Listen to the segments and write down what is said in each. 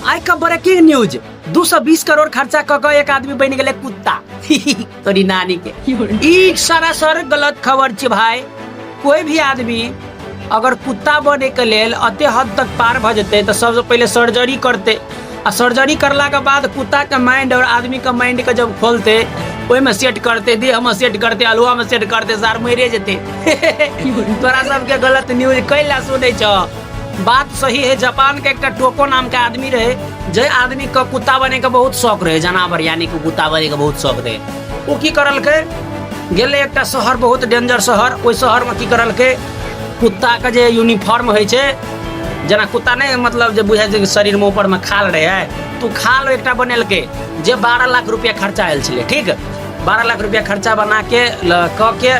आइ का breaking news, 220 crore खर्चा क के एक आदमी बनि गेलै कुत्ता। तोरी नानी के, ई सरासर गलत खबर छै भाई। कोई भी आदमी अगर कुत्ता बने के लेल अते हद तक पार भऽ जेतै तऽ सबसँ पहिले सर्जरी करतै, आ सर्जरी करला के बाद कुत्ता के माइंड और आदमी के माइंड के जब खोलते, ओहिमे सेट करते, देह में सेट करते, अलुआ में सेट करते, सार मरे जेते। तोरा सबके गलत न्यूज कैला सुनै छ? बात सही है। जापान के एकटा टोको नाम के आदमी रहे, जे आदमी के कुत्ता बने के बहुत शौक रहे, जनावर यानी कि कुत्ता बने के बहुत शौक रहे। ओ की करलकै, गेलै एकटा शहर, बहुत डेंजर शहर। ओहि शहर में की करलकै, कुत्ता के जे यूनिफॉर्म होइ छै, जेना कुत्ता नहि मतलब जे बुझाइ छै कि शरीर में ऊपर में खाल रहे है, तो खाल एकटा बनेलकै जे 12 लाख रुपया खर्चा आयल छलै। ठीक, 12 लाख रुपया खर्चा बना के कऽ के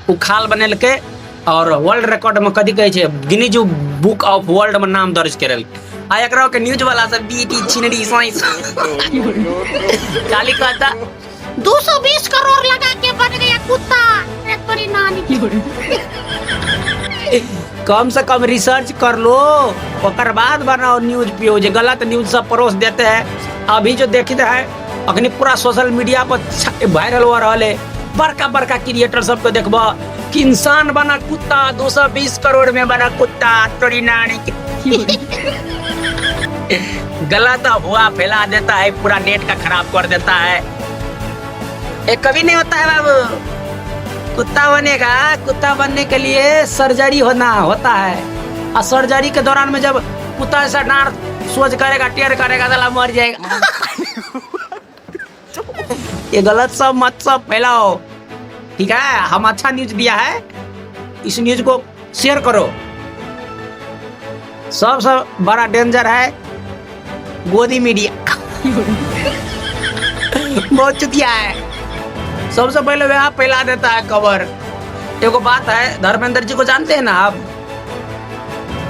ओ खाल बनेलकै और वर्ल्ड रिकॉर्ड में कथी कहै छै, गिनीज बुक ऑफ वर्ल्ड में नाम दर्ज करल। आ एकरा के न्यूज वाला सब बीटी छिनरी साइंस खाली कहता 220 करोड़ लगा के बन गया कुत्ता, एक तोरी नानी की। कम से कम रिसर्च कर लो, ओकर बाद बनाओ न्यूज पियो। जे गलत न्यूज सब परोस देते हैं। अभी जो देखते हैं, अखनी पूरा सोशल मीडिया पर वायरल हो रहा है। बड़का बड़का क्रिएटर सबके देखब कि इंसान बना कुत्ता, 220 करोड़ में बना कुत्ता, तोरी नानी के। गलत अफवाह फैला देता है, पूरा नेट का खराब कर देता है। ये कभी नहीं होता है बाबू। कुत्ता बनेगा, कुत्ता बनने के लिए सर्जरी होना होता है और सर्जरी के दौरान में जब कुत्ता ऐसा डांट सोच करेगा, टेर करेगा, साला मर जाएगा। ये गलत सब मत सब फैलाओ, ठीक है? हम अच्छा न्यूज दिया है, इस न्यूज को शेयर करो। सबसे बड़ा डेंजर है गोदी मीडिया, बहुत चुतिया है। सबसे पहले वह फैला देता है खबर। एगो बात है, धर्मेंद्र जी को जानते हैं ना आप,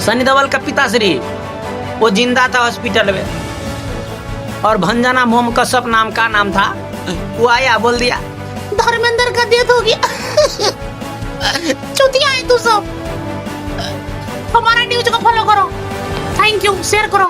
सनी देओल का पिताश्री, वो जिंदा था हॉस्पिटल में और भंजना मोम कश्यप नाम का नाम था, वो आया, बोल दिया धर्मेंद्र का डेथ हो गया। चुतिया है तू सब। हमारा न्यूज को फॉलो करो, thank you, share करो।